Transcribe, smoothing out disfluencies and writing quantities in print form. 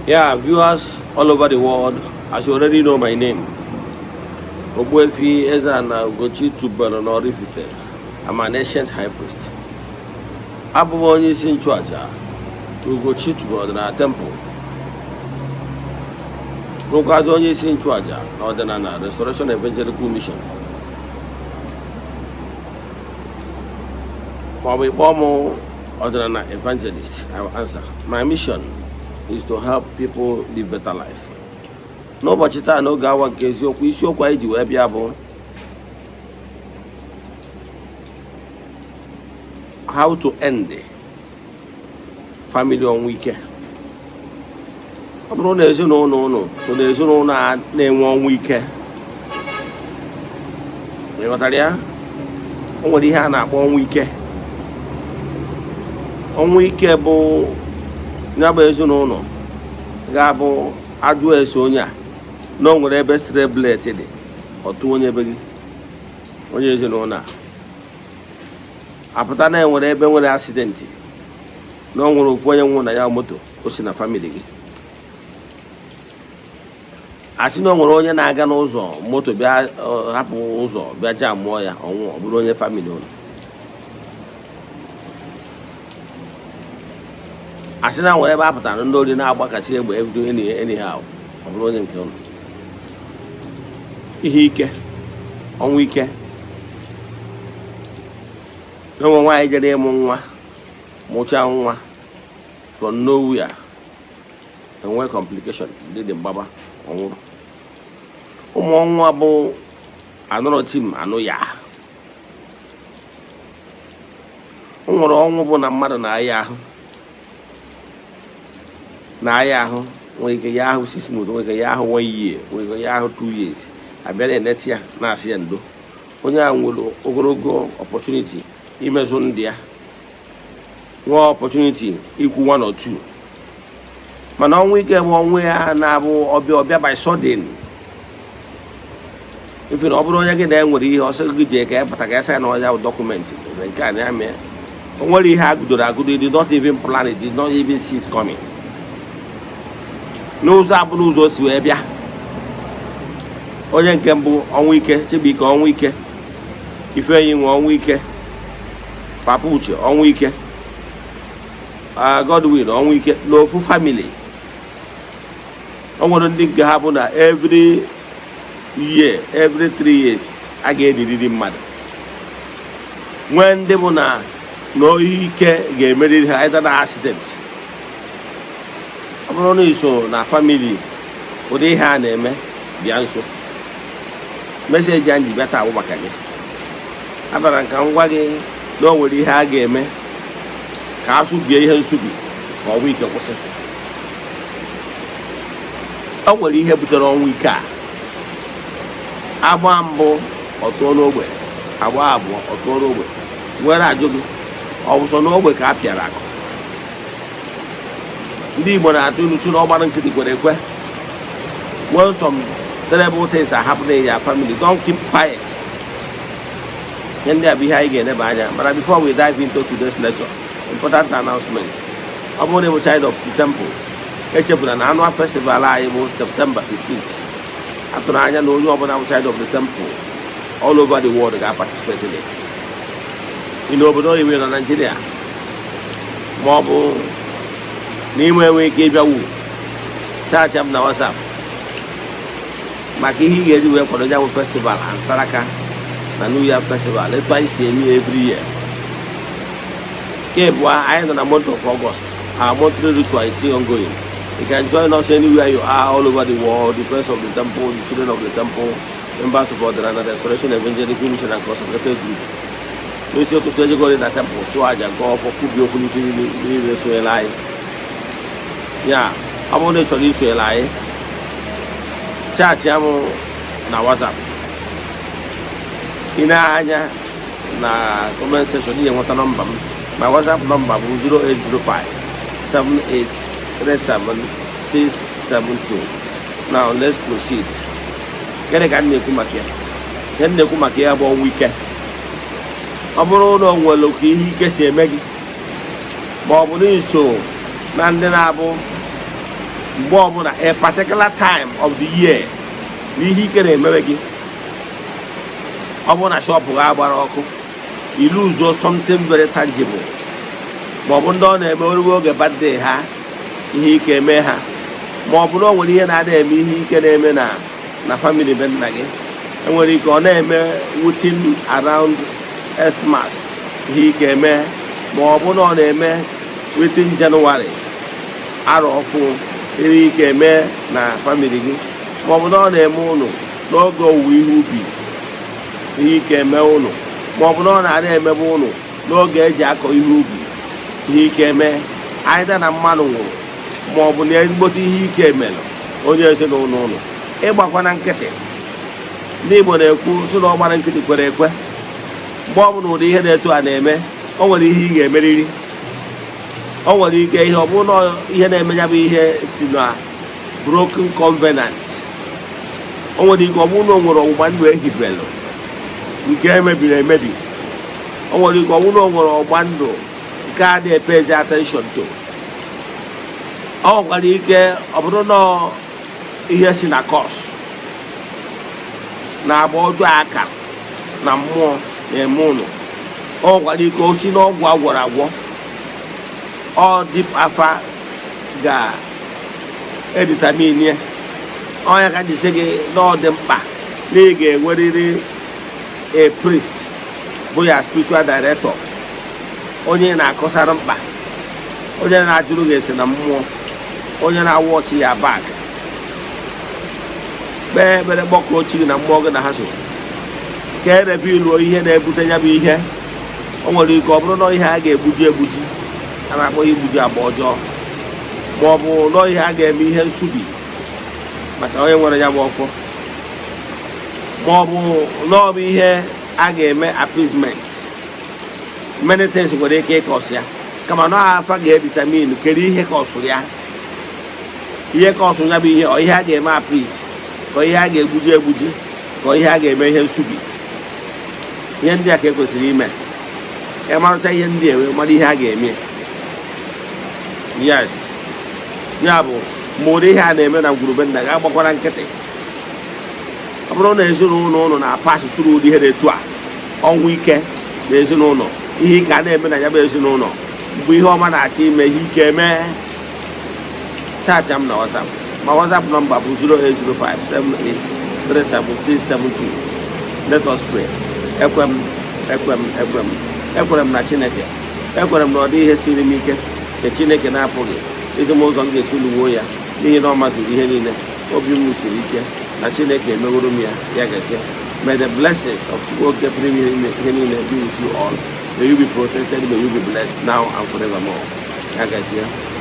Yeah, viewers all over the world, as you already know my name, Ogbuefi Eze-Ana Ugochi tubelu n'Oraifite. I'm an ancient high priest. Abụ m onye isi nchụaja Ugochi tubelu ọdịnala temple. Bụrụkwazị onye isi nchụaja na ọdịnala Restoration Evangelical Mission. Ma ọ bụ ịkpọọ m ọdịnala evangelist, I will answer. My mission is to help people live better life. N'ụbọchị taa, n'oge awa nke eziokwu, isiokwu anyị ji wee bịa bụ how to end family ọnwụ ike. Ọ bụrụ na ezinụlọ ụnụ so na ezinụlọ a na-enwe ọnwụ ike, ị ghọtara ya? O nwere ihe a na-akpọ ọnwụ ike. Ọnwụ ike bụ ya bụ ezinụlọ ga-abụ ajụ ese onye a na o nwere ebe stray bullet dị, ọtụ onye be gị, onye ezinụlọ a apụta na enwere ebe nwere accident, na o nwere ofu onye nwụrụ na ya moto, o si na family gị. Asị na o nwere onye na-aga n'ụzọ, moto bịa hapụ ụzọ bịa jam mụọ ya, ọnwụ, ọ bụrụ onye family ụlọ. Asị na nwere ebe a pụtara ndị ori na-agbakasị egbe ebido anyhow, ọ bụrụ onye nke ụlọ. Ihe ike, ọnwụ ike. Enwe nwaanyị jere ịmụ nwa, mụchaa nwa, from nowhere enwe complication dị dị mgbaba, ọnwụrụ. Ụmụ ọnwa bụ anụrọ tim anụ ya. O nwere ọnwụ bụ na mmadụ na-aya ahụ, na-aya ahụ, nwere ike ya ahụ 6 months, nwere ike ya ahụ one year, nwere ike ya ahụ 2 years, abịa na-eneti ya, na-asị ya ndo. Onye a nwere ogologo opportunity imezu ndị ya, nwee opportunity ikwu one or two. Mana ọnwụ ike bụ ọnwụ ya na-abụ ọbịa ọbịa by sudden. Ife na ọ bụrụ onye gị na enwere ihe ọsọ gị ji ka ya pụta ka ya sign ọya document nke a na ya mee, o nwere ihe agụdoro agụdo, did not even plan it, did not even see it coming. N'ụzọ abụrụ ụzọ o si wee bịa. Onye nke mbụ, ọnwụ ike Chibuike, ọnwụ ike Ifeanyi nwe, ọnwụ ike Papa Uche, ọnwụ ike Godwin, ọnwụ ike n'ofu family. O nwere ndị nke ha bụ na every year, every 3 years, a ga-eniriri mmadụ. Nwee ndị bụ na na ihe ike ga-emeriri ha, either na accident. Ọ bụrụ na iso na family ụdị ihe a na-eme, bịa nso. Message a ji bịa taa bụ maka gị. Abịara nka m gwa gị na o nwere ihe a ga-eme ka a sụbie ihe nsubi, ka ọnwụ ike kwụsị. O nwere ihe butere ọnwụ ike a. Agba mbụ, ọtụọ n'ogbe; agba abụọ, ọtụọ n'ogbe. Nwere ajụ gị, ọ bụ sọ n'ogbe ka a pịara akụ? Ndị Igbo na-atụ ilu si na ọgbara nkịtị kwere ekwe. When some terrible things are happening in your family, don't keep quiet. Ihe ndị a bụ ihe anyị ga-eneba anya. Mana before we dive into today's lecture, important announcement. Ọ bụrụ na ị bụ child of the temple, echefuna na annual festival anyị bụ September 15th. Atụrụ anya na onye ọbụla bụ child of the temple all over the world ga-participate in it. Ị n'obodo oyibo, na Nigeria, ma ọ bụ n'ime, enwe ike ịbịawu, chat m na WhatsApp maka ihe ị ga-eji wee kwado ya bụ festival and saraka na New Year festival, etu anyị si eme ya every year. Nke abụọ, anyị nọ na month of August. Our monthly ritual is still ongoing. You can join us anywhere you are all over the world, the friends of the temple, the children of the temple, members of Ọdịnala Restoration Evangelical Mission and Consecrated Group. N'isi ụtụtụ, ejegori na temple, chụọ aja nke ọfọ, kwubi okwu n'isi niile sonyere anyị. Ya ọ bụrụ na ị chọrọ isonyere anyị, chat mụ na WhatsApp. Ị na-anya na comment section, ị ga-enweta nọmba m. My WhatsApp nọmba bụ 0805 7837 672. Now let's proceed. Gịnị ka m na-ekwu maka ya? Ihe m na-ekwu maka ya bụ ọnwụ ike. Ọ bụrụ na o nwere ka ihe ike si eme gị, ma ọ bụ na iso na ndị na-abụ Mgbe ọbụla, a particular time of the year, na ihe ike na-emewe gị, ọ bụrụ na shop gị agbara ọkụ, you lose something very tangible, ma ọ bụ ndị ọ na-eme orugo oge birthday ha, ihe ike eme ha, ma ọ bụ na o nwere ihe na-ada eme, ihe ike na-eme na family be nna gị, enwere ike ọ na-eme within around Xmas, ihe ike eme, ma ọ bụ na ọ na-eme within January, arọ ọfụ, ihe ike eme na family gị, ma ọ bụ na ọ na-eme ụnụ n'oge owuwe ihe ubi, ihe ike eme ụnụ, ma ọ bụ na ọ na-ada emebe ụnụ n'oge eji akọ ihe ubi, ihe ike eme anyịda na mmadụ nwụrụ, ma ọ bụ na ezigbote ihe ike mere onye ezinụlọ ụnụ. Ịgbakwa na nkịtị, ndị Igbo na-ekwu sị na ọ gbara nkịtị kwere ekwe. Mgbe ọ bụla ụdị ihe na-etu a na-eme, o nwere ihe ị ga-emeriri. O nwere ike ihe ọ bụrụ na ihe na-eme ya bụ ihe si na broken covenant. O nwere ike ọ bụrụ na o nwere ọgbụgba ndụ ehibelụ nke emebiri emebi. O nwere ike ọ bụrụ na o nwere ọgba ndụ nke a dị epezi attention to. O nwekwara ike ọ bụrụ na ihe si na curse na agba ọjọọ aka na mmụọ na-eme ụnụ. O nwekwara ike o si n'ọgwụ agwọrọ agwọ. Ọ deep afa ga-edetermine ya. Ọnya ka ji sị gị na ọ dị mkpa na ị ga-enwerịrị a priest bụ ya spiritual director, onye na-akọsara mkpa, onye na-ajụrụ gị ese na mmụọ, onye na-awụ ọchị ya bak kpee ekpere, kpọkuo chi gị na mmụọ gị na ha so, ka e revealuo ihe na-ebute ya bụ ihe. O nwere ike ọ bụrụ na ihe a ga-egbuji egbuji, a na-akpọ ya igbuji agba ọjọọ, ma ọ bụ na ihe a ga-eme ihe nsubi maka onye nwere ya bụ ọfọ, ma ọ bụ na ọ bụ ihe a ga-eme appeasement. Many things nwere ike ịcause ya, kama na afa ga-edetermine kedu ihe causeụrụ ya, ihe causeụrụ ya bụ ihe, ọ ihe a ga-eme appease, ka ihe a ga-egbuji egbuji, ka ihe a ga-eme ihe nsubi. Ihe ndị a ka e kwesịrị ime. Ịmarụcha ihe ndị a, wee mara ihe a ga-eme. Yes, ya bụ, ma ụdị ihe a na-eme na ngwurube nna gị, agbakwara nkịtị. Ọ bụrụ na ezinụlọ ụnụ na-apass through ụdị ihe dị etu a, ọnwụ ike na ezinụlọ, ihe ike a na-eme na ya bụ ezinụlọ, mgbe ihe ọma na-achọ ime, ihe ike mee, chat m na WhatsApp. Ma WhatsApp nọmba bụ 08057837672. Let us pray. Ekwe m, ekwe m, ekwe m, ekwere m na Chineke. Ekwere m na ọ dị ihe siri m ike nke Chineke na-apụghị izi m ụzọ m ga-esi lụwuo ya, n'ihi na ọ mazuru ihe niile. Obi m siri ike na Chineke emeworo m ya. Ya gazie. May the blessings of Chukwu Okike pụrụ ime ihe niile be with you all. May you be protected, may you be blessed now and forevermore. Ya gazie.